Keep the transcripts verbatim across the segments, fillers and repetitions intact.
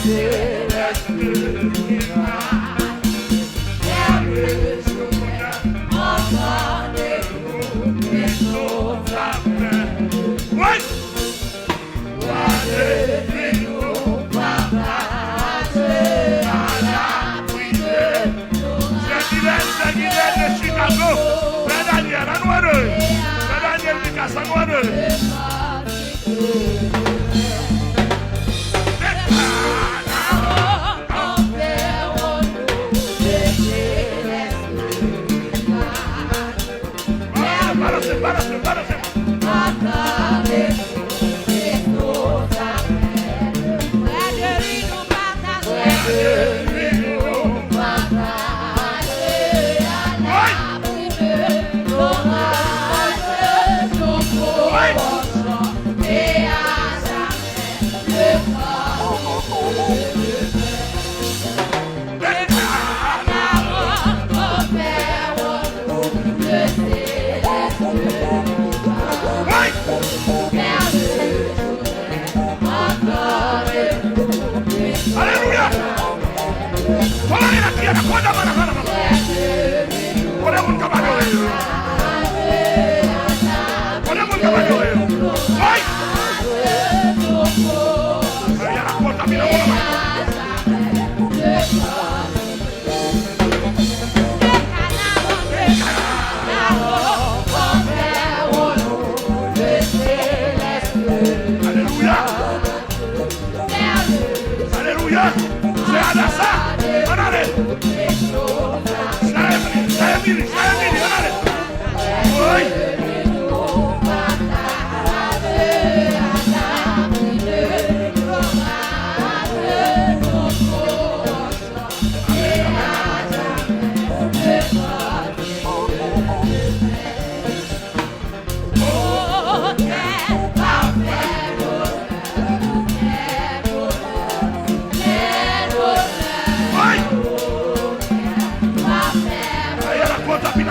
Wi! Sa Gilèd, sa Gilèd de Chicago. Frè Daniel, ann wè de. Frè Daniel Lucas, ann wè de. Balanse, balanse, balanse. Alelouya! Fala aí na tia, na conta, mana, mana, mana. Ore mun kabayo. Ore mun kabayo. Vai! Aya na conta, mina, mana, mana. Alelouya! Alelouya! Se Adasa! Ann ale! Sa Emili, sa Emili, sa Emili, ann ale! Oy! Oy! Ay, a la kota, vin a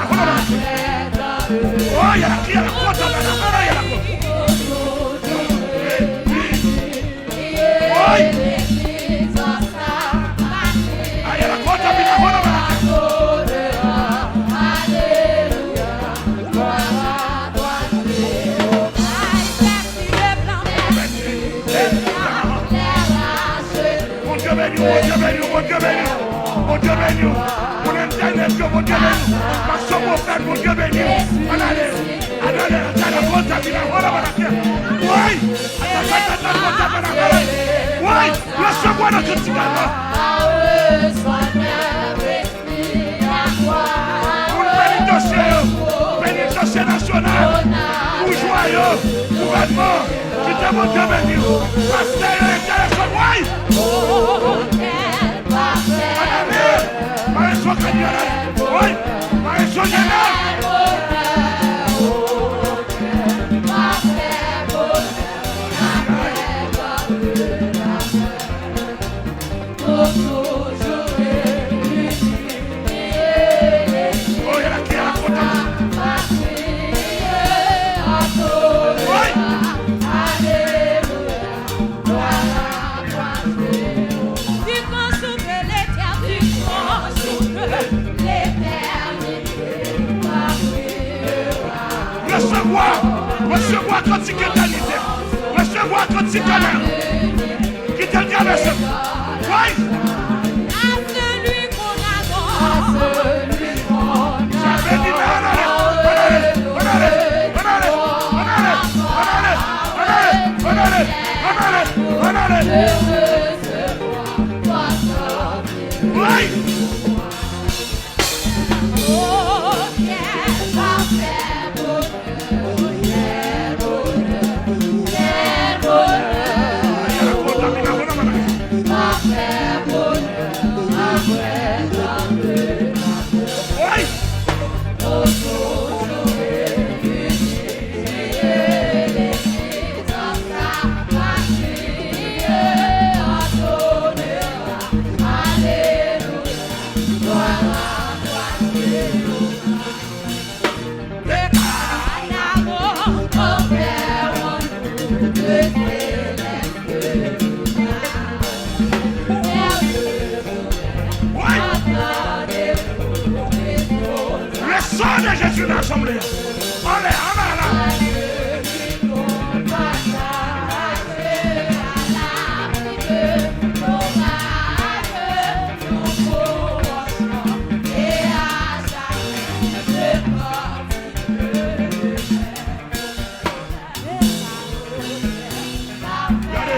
hora, mana. Bondye beni w, Bondye beni w, Bondye beni w. Bondye beni w. Moun entènèt yo, Bondye beni w. Pastè Pwofèt, Bondye beni w. Ann ale, ann ale, ann ale, ann ale, ann ale. Woy! Woy! Resevwa nan kantik la. Moun penitansye yo, penitansye nasyonal, boujwa yo, gouvènman, kite Bondye beni w. Pastè yo, entèlektyèl, woy! Ann ale! Maestro Kadi, ann ale! Woy! Maestro Jena! Resevwa, resevwa kantik etènite. Resevwa kantik la. Kite l travèse. Woy! Ann ale! Ann ale! Ann ale! Ann ale! Ann ale! Woy! Sanble. Anlè, anlè la. Gade.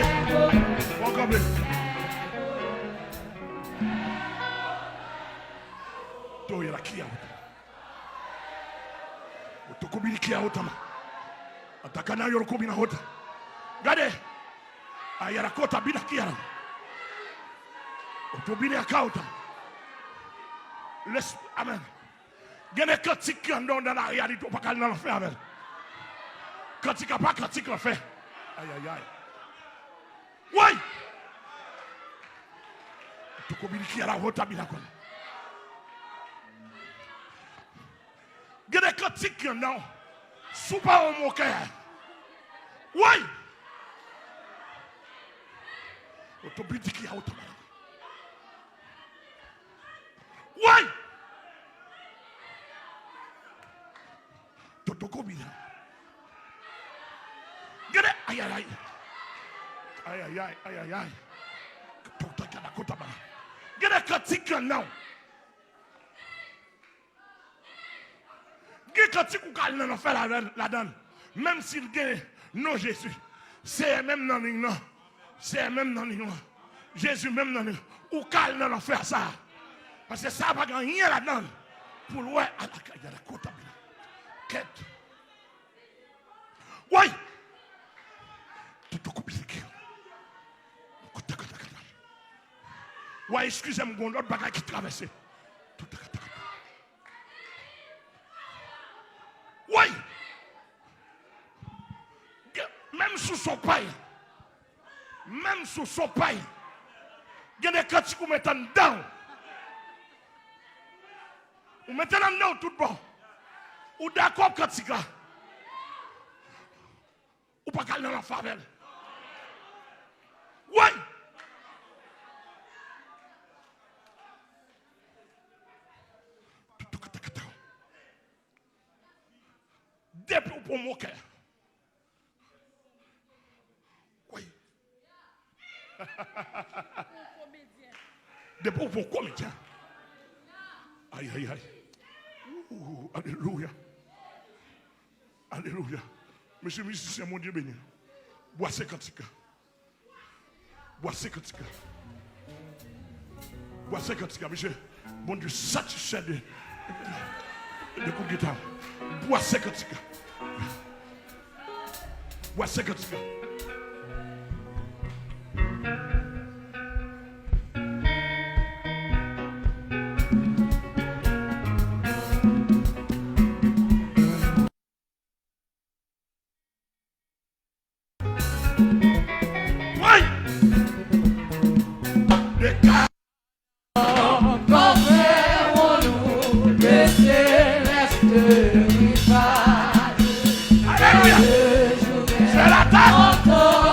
Bon, kanpe. Toyera ki a wota. Otokobiri ki a wota ma. Atakana yoro kobina wota. Gade. Ayara kota bina ki a. Otobiri a ka wota. Les, amen. Gen de kantik ki anndan w nan la reyalite, ou pa ka al nan lanfè avè l. Kantik a pa kantik lanfè. Ayayay. Woy! Tokobili ki a la wota bila kwen. Gen de kantik ki anndan w. Si w pa yon mokè. Woy! Otobili ki a wota bila. Woy! Toto kobina. Gade, ayayay. Ayayay, ayayay. Tota gada kota ba. Gade kantik lan nan. Gen kantik ou ka al nan lanfè ladan, ladan l. Menm si l gen non Jezi. Seyè menm nan liy nan. Seyè menm nan liy nan. Jezi menm nan liy. Ou ka al nan lanfè sa. Paske sa pa gen anyen ladan l. Pou l wè alakay a la kota bina. Kèt. Woy! Toto kobina. Kota kata kata. Woy, eskize m, gon lòt bagay ki travèse. Tota kata kata. Woy! Menm sou son pay. Menm sou son pay. Gen de kantik ou mete anndan w. Ou mete l anndan w tout bon. Ou dakò ak kantik la. Ou pa ka al nan lanfè avè l. Woy! Toto kata kata. Depi w pran mokè. Woy. Depi w pran komedyen. Ay, ay, ay. Ou, alelouya. Alelouya. Mesye mizisyen, Bondye beni nou. Bwase kantik la. Bwase kantik la. Bwase kantik la, mesye. Bondye satisfè de, de kout gita. Bwase kantik la. Bwase kantik la. Woy! Dega! Alelouya! Se la ta!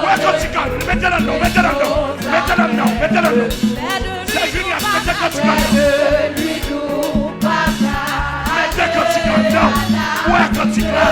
Wè kantik la, mete l anndan, mete l anndan, mete l anndan, mete l anndan. Sè Julius, mete kantik la anndan. Mete kantik la anndan. Wè kantik la.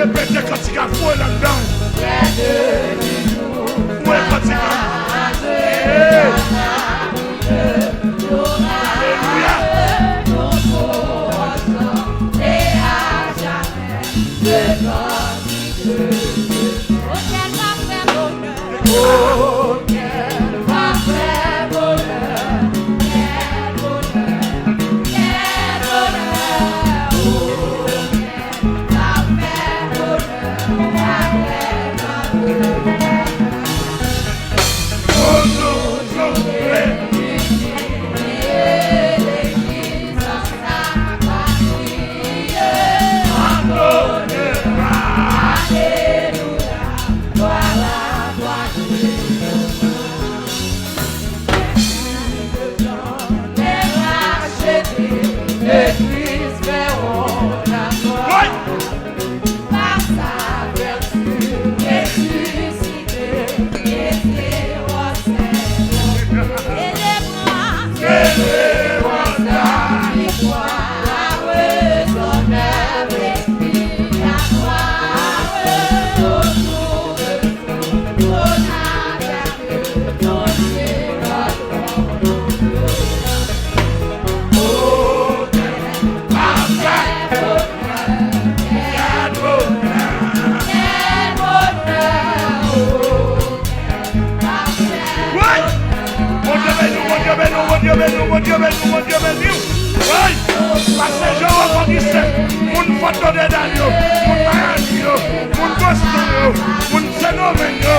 Repete kantik la, voye l anndan. Voye kantik la. Hey! Alelouya! Bondye beni w, Bondye beni w, Bondye beni w. Woy! Pastè Jean Rocco Augustin, moun Fòt Lodèdal yo, moun Miami yo, moun Boston yo, moun Sendomeng yo,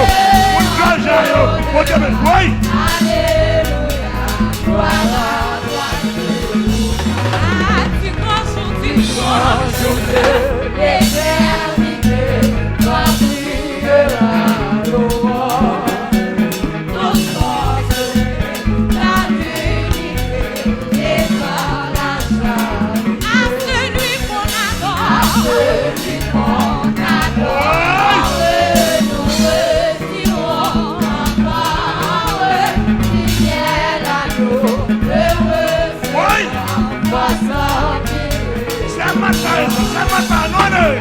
moun Jòjya yo, Bondye beni w. Woy! Woy! Sèlman sa, sèlman sa, non, non.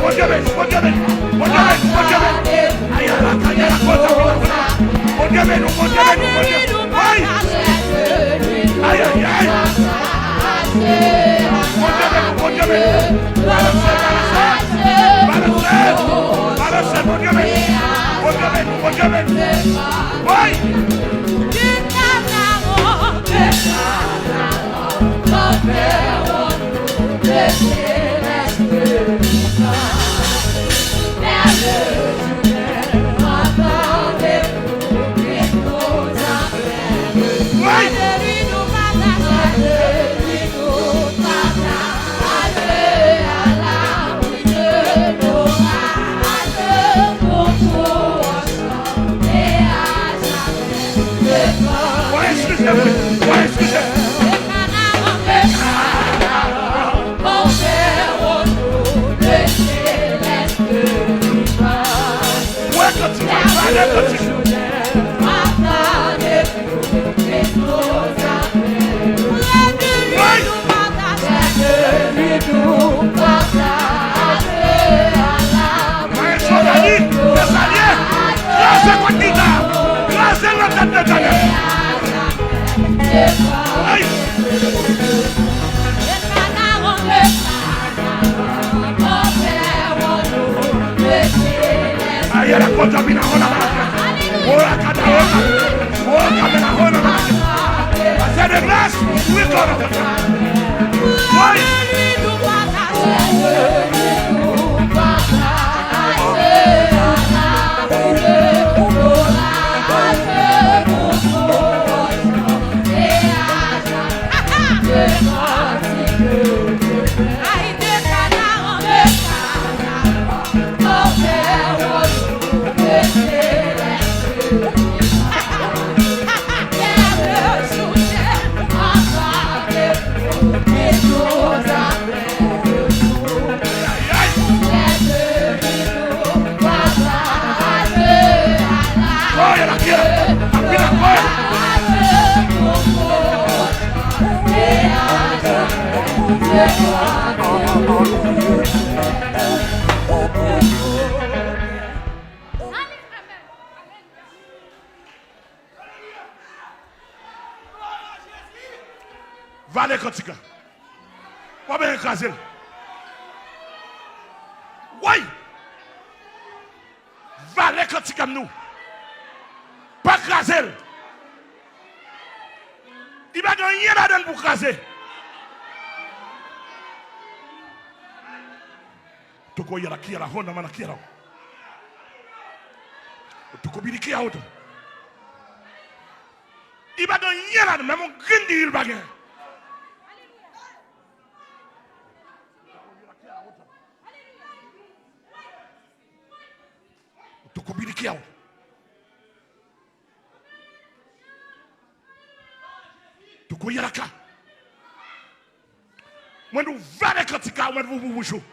Bondye beni, Bondye beni, Bondye beni, Bondye beni. Aya la kanya la kota. Bondye beni w, Bondye beni w, Bondye beni w. Ay! Ay, ay, ay! Bondye beni w, Beni w, Bondye beni w. Balanse, balanse, balanse, balanse, Bondye beni w. Bondye beni w, Bondye beni w. Woy! Mwen eskize, wi. Mwen eskize. Mwen kantik la, pale kantik. Wi. Maestro Dany, Desalye, kraze kòd gita, kraze l nan tèt Letènèl. Ay! Ayala kota bina ona bala. Ora kata ona. Ora kata ona bala. Pase de gras, wi kona. Woy! Vale kantik la. W ap bezwen kraze l. Woy! Vale kantik la m di w. Pa kraze l. Li pa gen anyen ladan l pou kraze. Koyera kiera honda mana kiera. Toko bidi kia oto. I pa gen anyen ladan, menm yon grenn diri li pa gen. Toko bidi kia oto. Toko yalaka. Mwen di w valè kantik la, mwen di w pou bouch ou.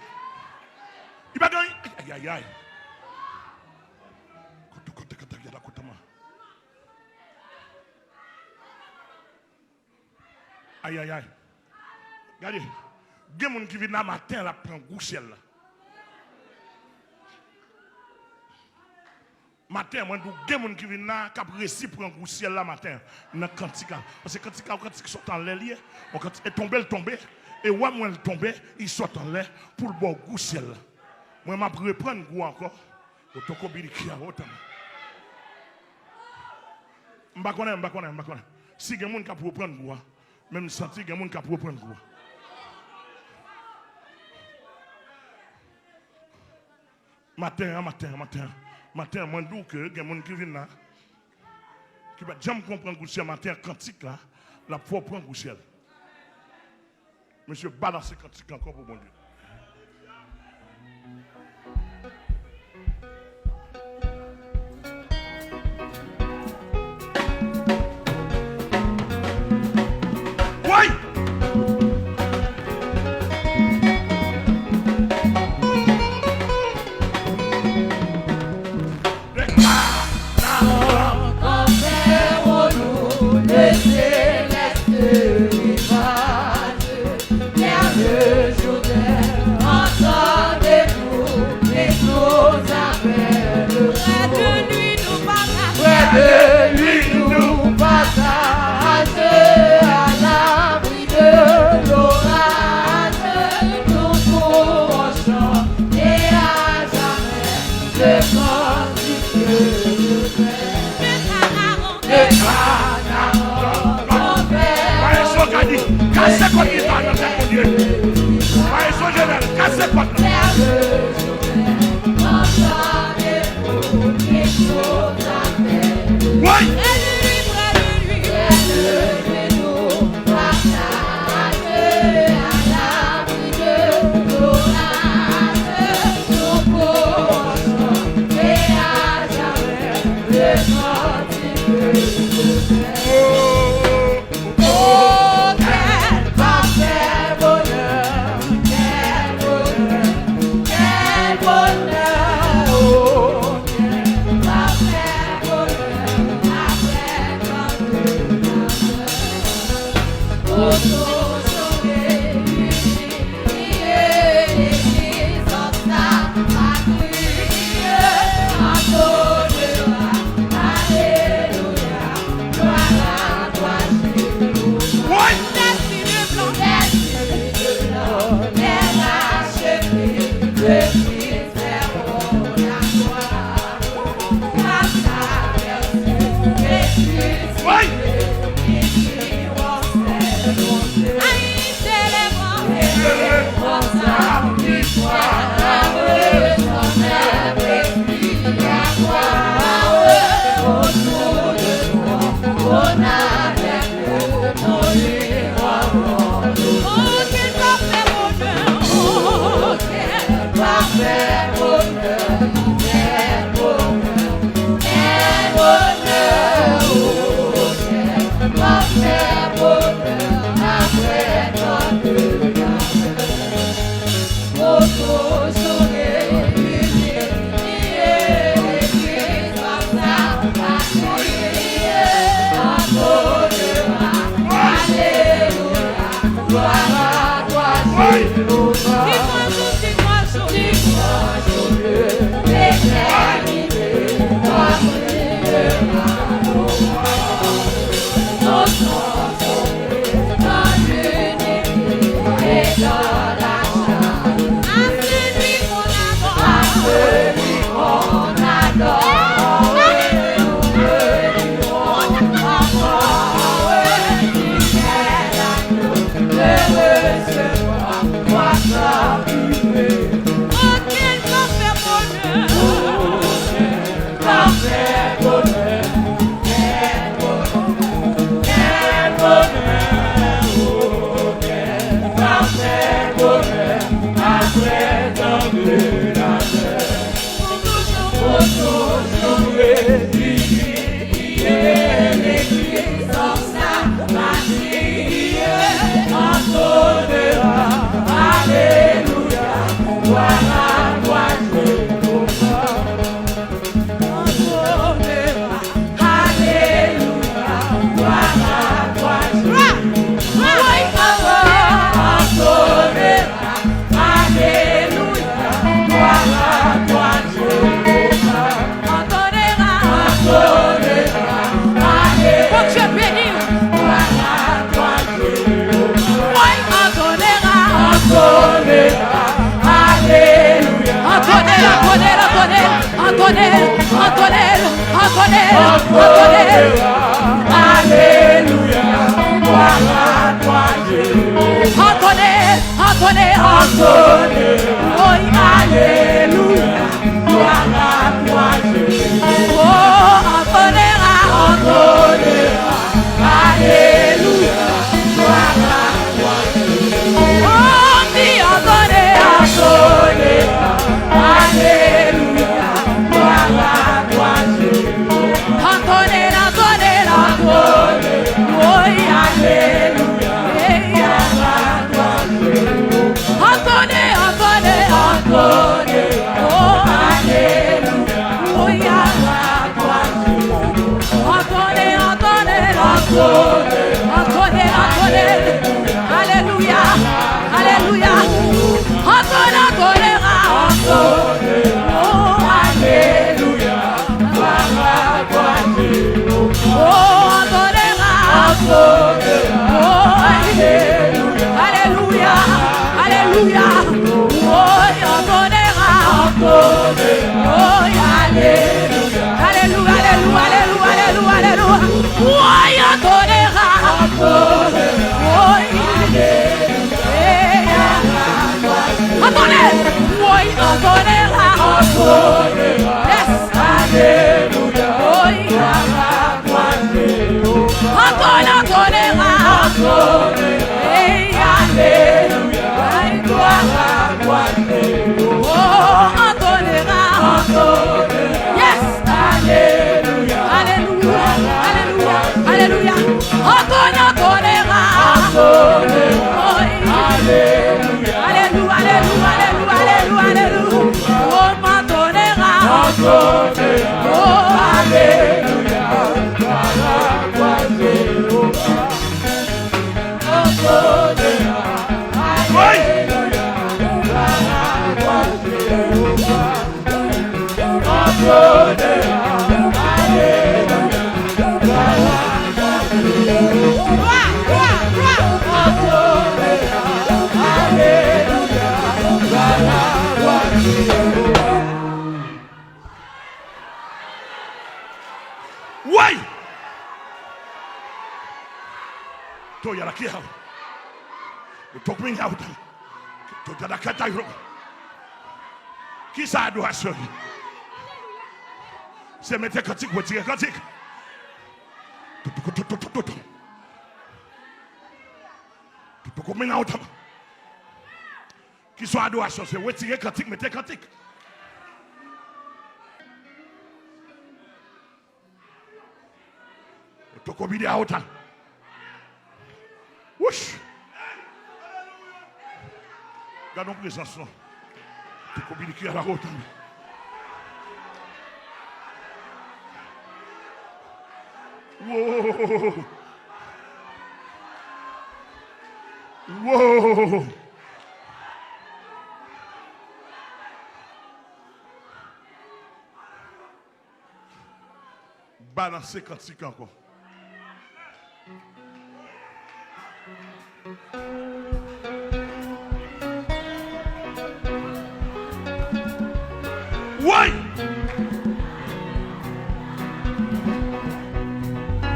Li pa gen, ay, ay, ay. Kote, kote, kote, yala, kote, man. Ay, ay, ay. Gade, gen moun ki vin la maten, l ap pran gou syèl la. Maten, mwen di w, gen moun ki vin la, k ap resi pran gou syèl la maten, nan kantik la. Paske kantik la, yon kantik sot anlè li ye. Yon kantik, e tonbe, l tonbe. E w a mwen l tonbe, li sot anlè pou l ba w gou syèl la. Mwen, m ap reprann gou a ankò. Otoko bidi kia otan. M pa konnen, m pa konnen, m pa konnen. Si gen moun k ap reprann gou a, men m santi gen moun k ap reprann gou a. Maten an, maten an, maten an, maten an, mwen di w ke gen moun ki vin la, ki pa t janm konprann gou syèl maten an, kantik la, l ap fè w pran gou syèl. Mesye, balanse kantik la ankò pou Bondye. Woy! Près de lui, nous partageons à l'abri de l'orage, nous pourrons chanter à jamais le cantique de paix. Maestro Gady, kase pòt gita nan tèt Bondye. Maestro Jovenel, kase pòt la. Woy! Oh, quel parfait bonheur, quel bonheur, quel bonheur, oh, quel parfait bonheur, après tant de malheur. Autant chanter, crier, l'église dans sa patrie, en bonheur, alléluia. Woy! Woy! Antonnen, antonnen, antonnen, antonnen, antonnen. Alelouya, glwa, glwa, glwa, Jezi. Antonnen, antonnen, antonnen. Woy, alelouya, glwa, glwa, glwa, Jezi. Oh, antonnen, antonnen. Alelouya, glwa, glwa, glwa. Oh, m di antonnen, antonnen. Alelouya, glwa, glwa, glwa, Jezi. Antonnen, antonnen, antonnen. Woy, alelouya. Glwa, glwa, glwa, Jezi. Antonnen, antonnen, antonnen. Oh, alelouya. Glwa, glwa, Antonnen, antonnen, antonnen. Antonnen, antonnen. Alelouya, alelouya. Antonnen, antonnen, antonnen. Oh, alelouya. Oh, antonnen, antonnen. Oh, alelouya. Alelouya, alelouya. Oh, antonnen, antonnen. Oh, alelouya. Alelouya, alelouya, alelouya, alelouya, alelouya. Woy, antonnen, antonnen. Woy, alelouya. Antonnen, woy, antonnen, antonnen. Yes, alelouya. Woy, antonnen, antonnen, antonnen. Hey, alelouya. Ay, glwa, glwa, glwa. Oh, antonnen, antonnen. Yes. Alelouya, alelouya, alelouya, alelouya. Antonnen, antonnen, antonnen. Alelouya, alelouya, alelouya, alelouya, alelouya. Oh, antonnen, antonnen. Oh, alelouya. Antonnen, alelouya. Woy! Toyalakia. Utokminya utam. Toyalakata yro. Kisa adorasyon li? Se mete kantik, retire kantik. Tutukututututu. Tutukumina utam. Kisa adorasyon? Se retire kantik, mete kantik. Tokobide a otan. Wouch! Gade yon prezans non. Tokobide ki a la otan. Wow! Wow! Balanse kantik ankò. Woy!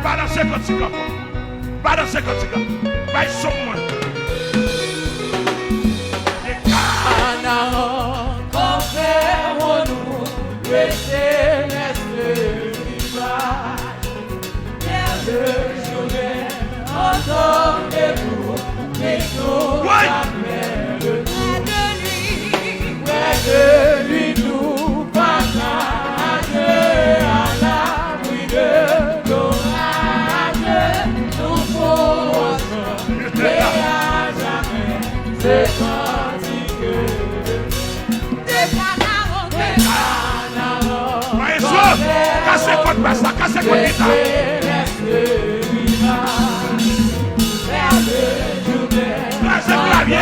Balanse kantik ankò. Balanse kantik la. Bay son mwen. Kanaran, kòfè, wonou, rete lèste viva. Lève jounen, ansanm debout, Prè de li, prè de li nou pataje a labri de loraj. Nou fon ansanm, pe a jamè, se kantik de kanaran, de kanaran. Maestro, kase kòd bas la, kase kòd gita. Kraze klavye a!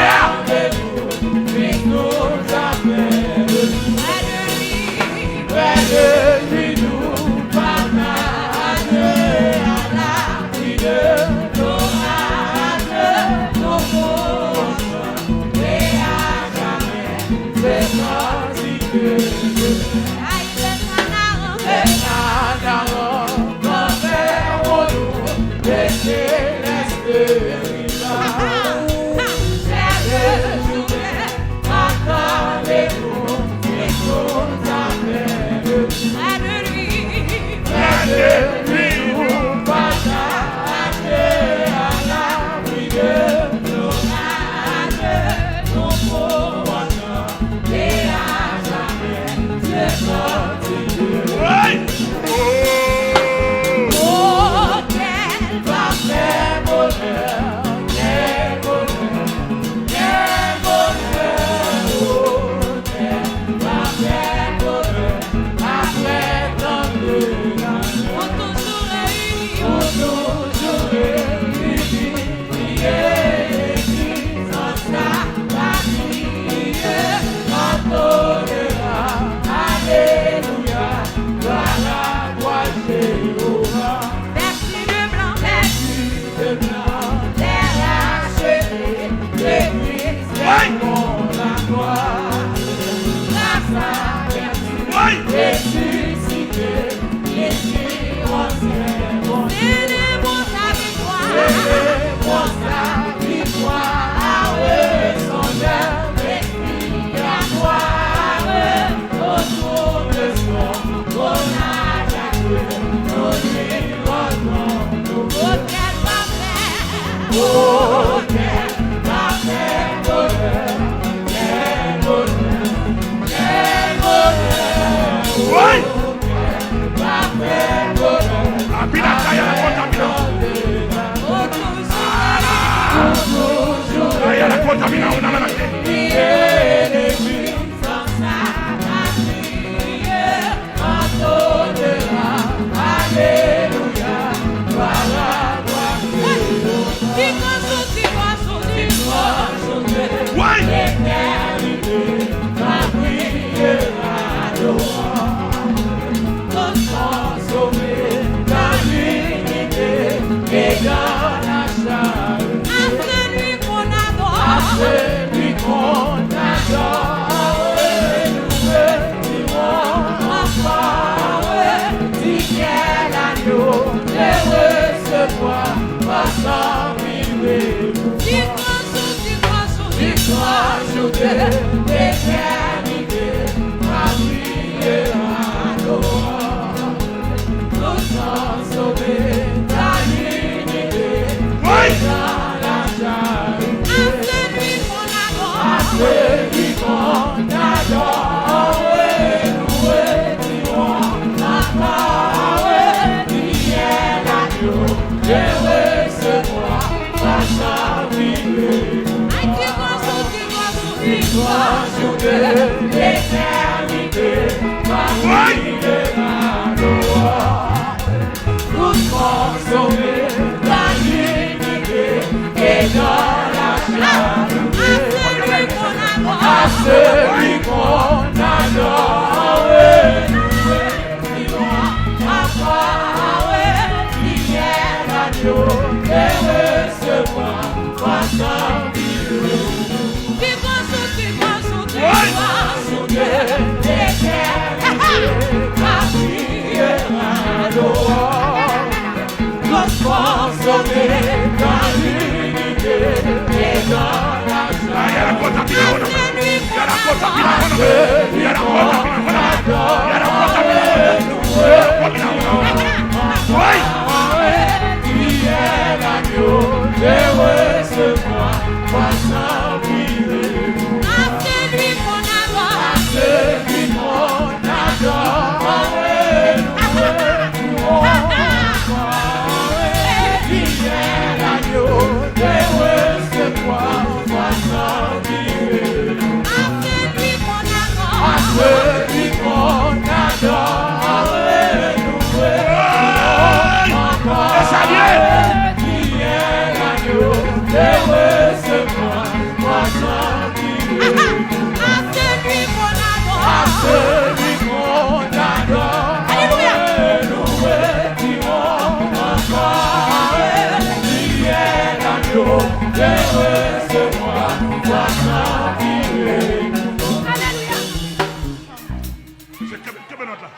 Letènite, pa bliye rado a. Tout kò sove, ta inite, wi, e nan lacharite. Asèvi kò n adore. Asèvi kò n adore, louwe, diwa, ankò, wi, priyè, radyo, e resevwa, fòs anpile. Ay, ti gwo sou, ti gwo sou, ti gwo sou, de letènite, pa bliye rado a. Tout kò sove, ta inite, e nan lacharite. Asèvi kò n adore. Asèvi kò n adore, louwe, diwa, ankò, wi, priyè, radyo, e resevwa, fòs anpile. Ti gwo sou, ti gwo sou, ti gwo sou, de letènite, pa bliye rado a. Tout kò sove, ta inite, e nan lacharite. Wi. Priyè, radyo, e resevwa, fòs anpile. Asèvi kò n adore. Asèvi kò n adore, louwe, diwa, ankò, wi, priyè, radyo, e resevwa, fòs anpile. Asèvi kò n adore. Asèvi kò n adore, louwe, ankò, e salye. Priyè, radyo, e resevwa, fòs anpile. Asèvi kò n adore. Asèvi kò n adore. Alelouya. Louwe, diwa, ankò, priyè, radyo, e resevwa, fòs anpile. Alelouya. Mesye, kenbe, kenbe nòt la.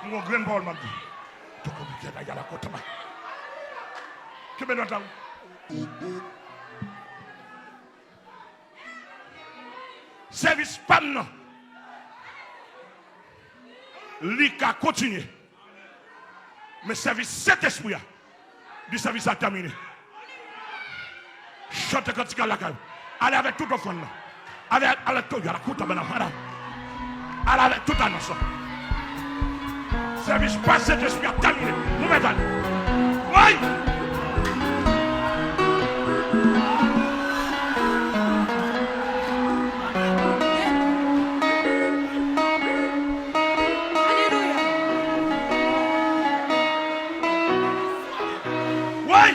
M gon grenn pawòl m ap di. Toko bikè la, yala kotama. Kenbe nòt la, wi. Sèvis pa m nan, li ka kontinye. Men sèvis Sentespri a, di sèvis la tèmine. Chante kantik la lakay ou. Ale avèk tout ofrann nan. Ale, ale tout, yala kouta bana fada. Ale avèk tout anons lan. Sèvis pa Sentespri a tèmine. Nou mèt ale. Woy! Alelouya. Woy!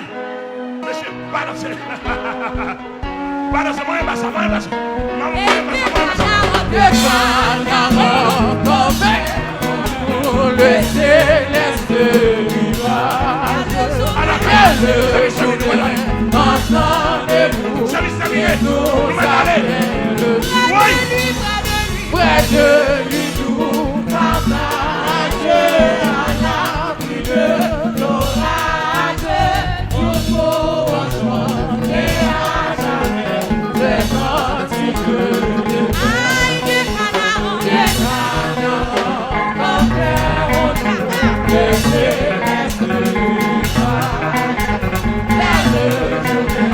Mesye, balanse. Balanse, mwen renmen sa, mwen renmen sa. Mwen renmen sa, mwen renmen sa. Ke Kanaran kanpe pour le céleste rivage. Ala, ala, sèvis tèmine, nou mèt ale. Sèvis tèmine, nou mèt ale. Woy! Près de lui, tout partage à la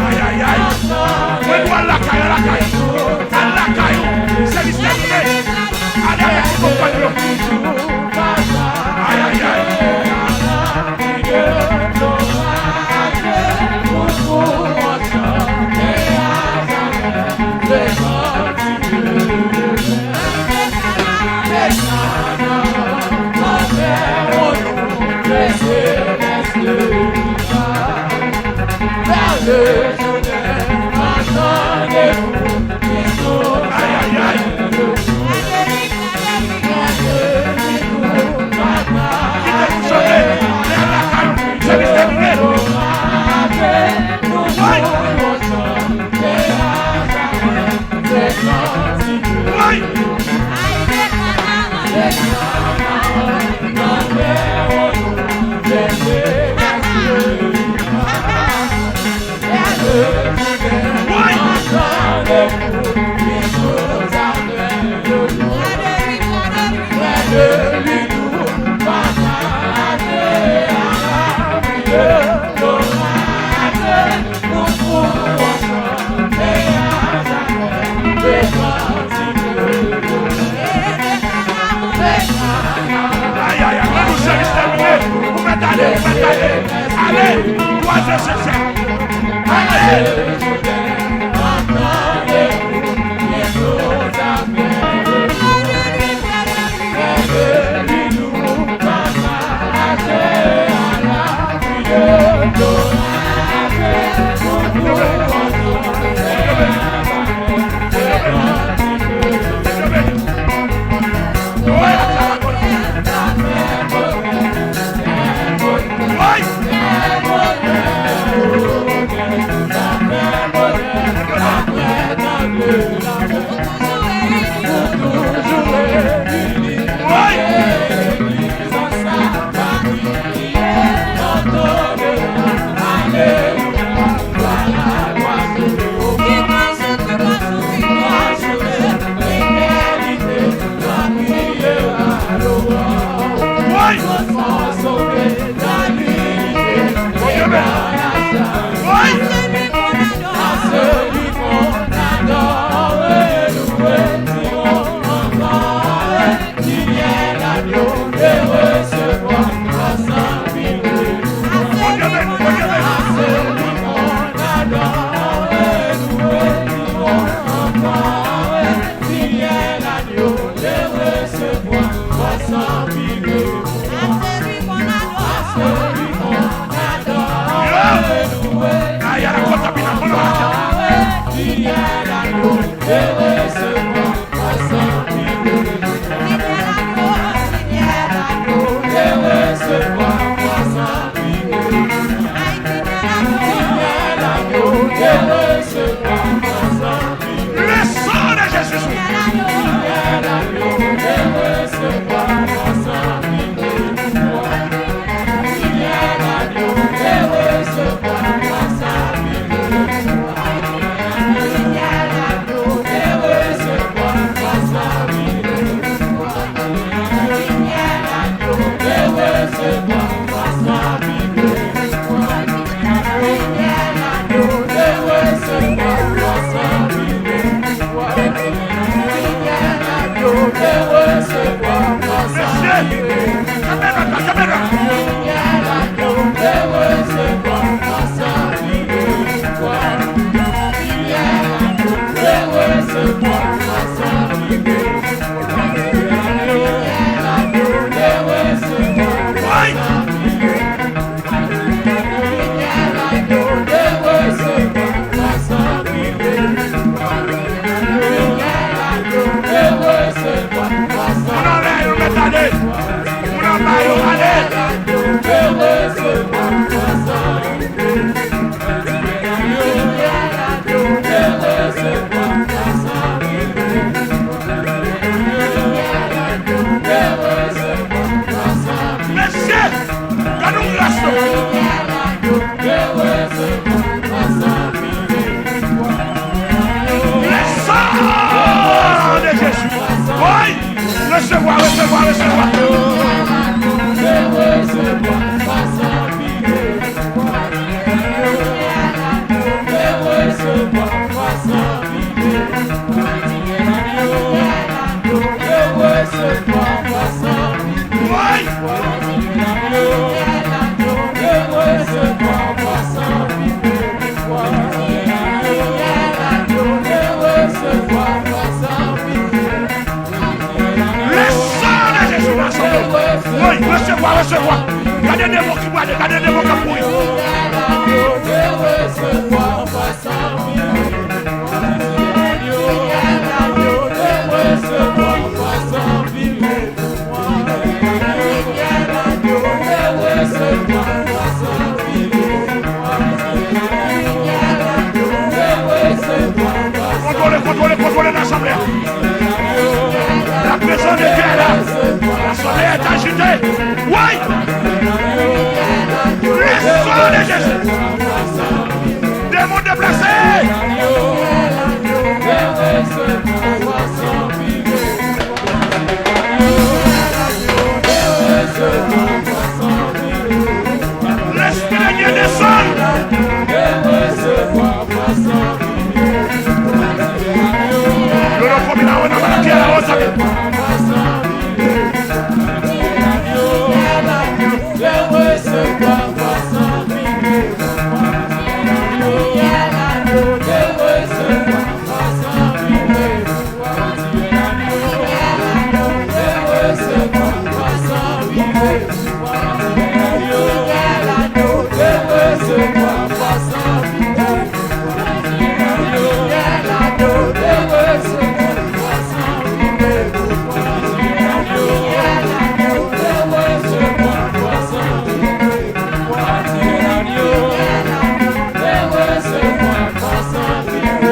Ay, ay, ay. Mwen dwe al lakay, al lakay. Al lakay ou. Sèvis tèmine. Ale avèk Ale, ale, ale. Le sang de Jésus. Moun anlè yo mèt ale. Moun anba yo ale. Mesye, gade yon gras non. Le sang de Jésus. Woy! Resevwa, resevwa, resevwa. Woy! Le sang de Jésus va sauver. Woy, resevwa, resevwa. Gade demon ki prale, gade demon k ap kouri. Kontwole, kontwole, kontwole nan asanble a. La présence de Dieu est là. L'assemblée est agitée. Woy! Le sang de Jésus. Demon deplase. Lespri de Dye desann. Yo, yo,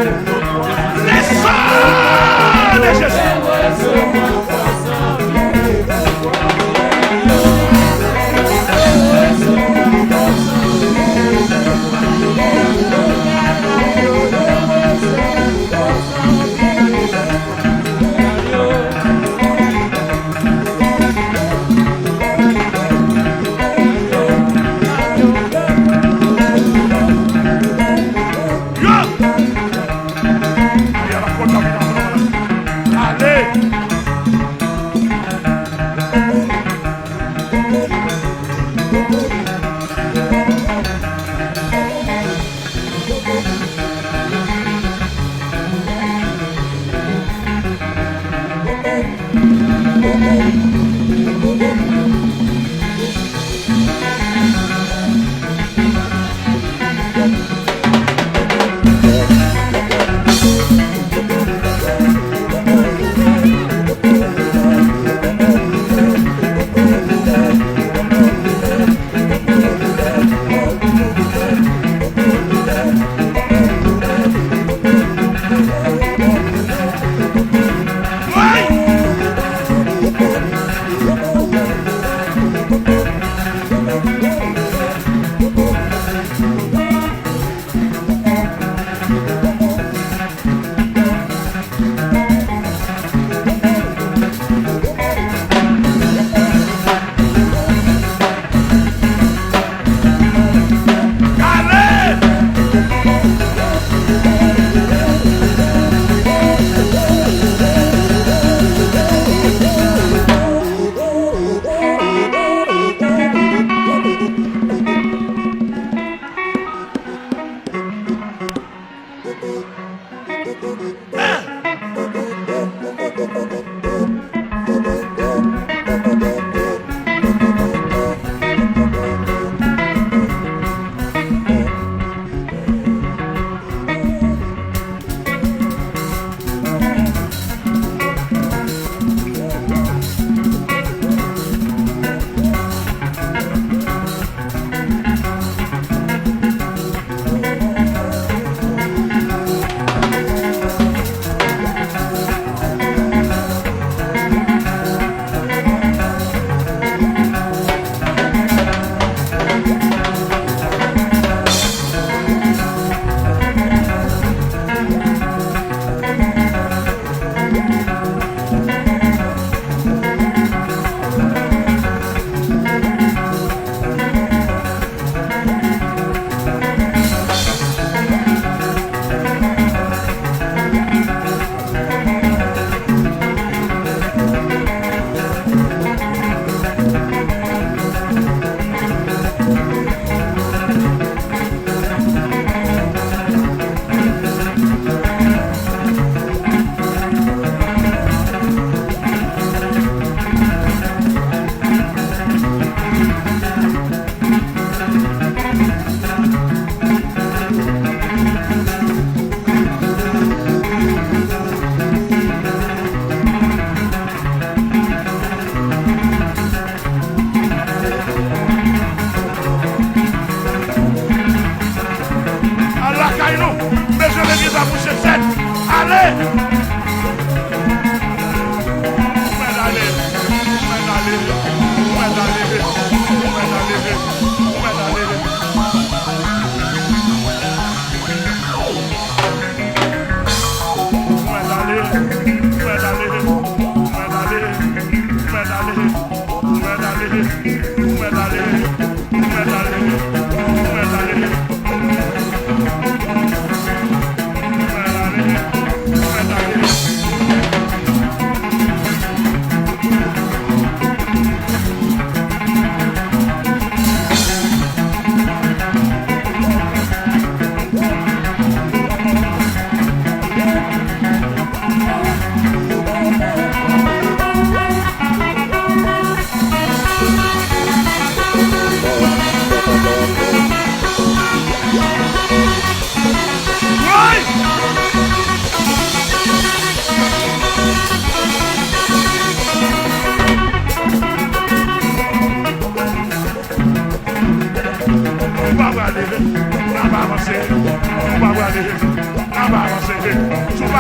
Le sang de Jésus.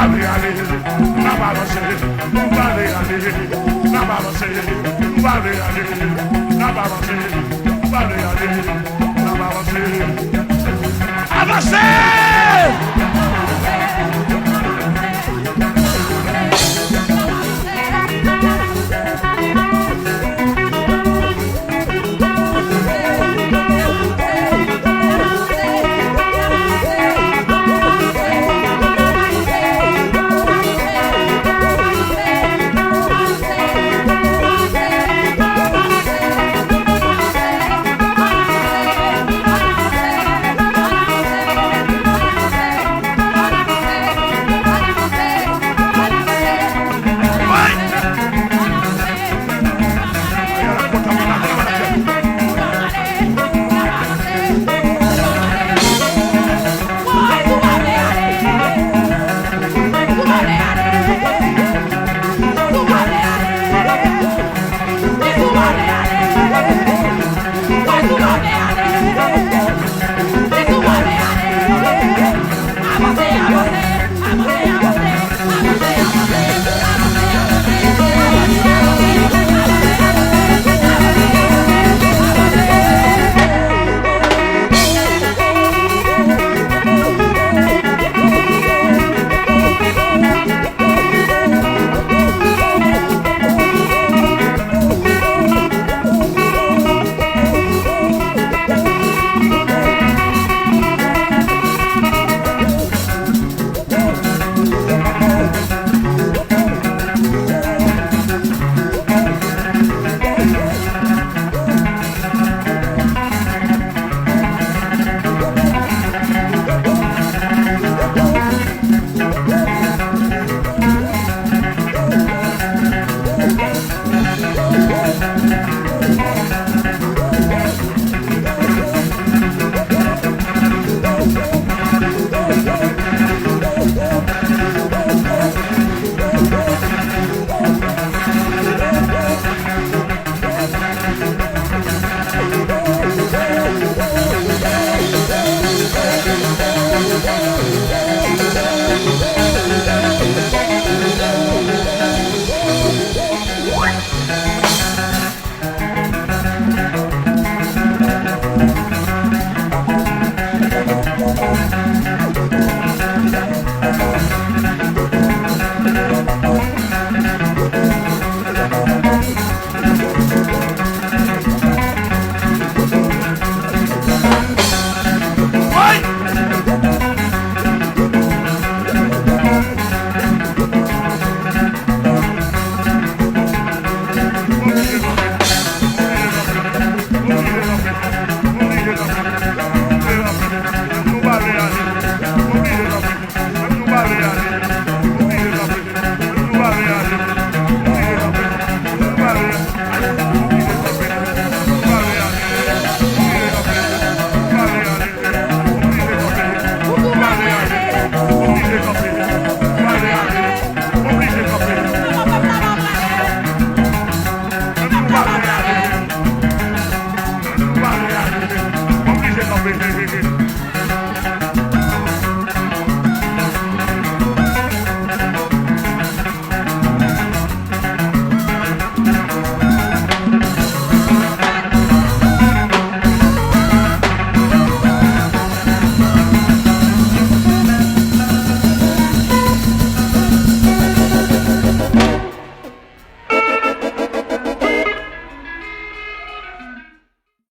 Ale, ale, n ap avanse, nou prale ale, n ap avanse, nou prale ale, n ap avanse, nou prale ale, n ap avanse. Avanse!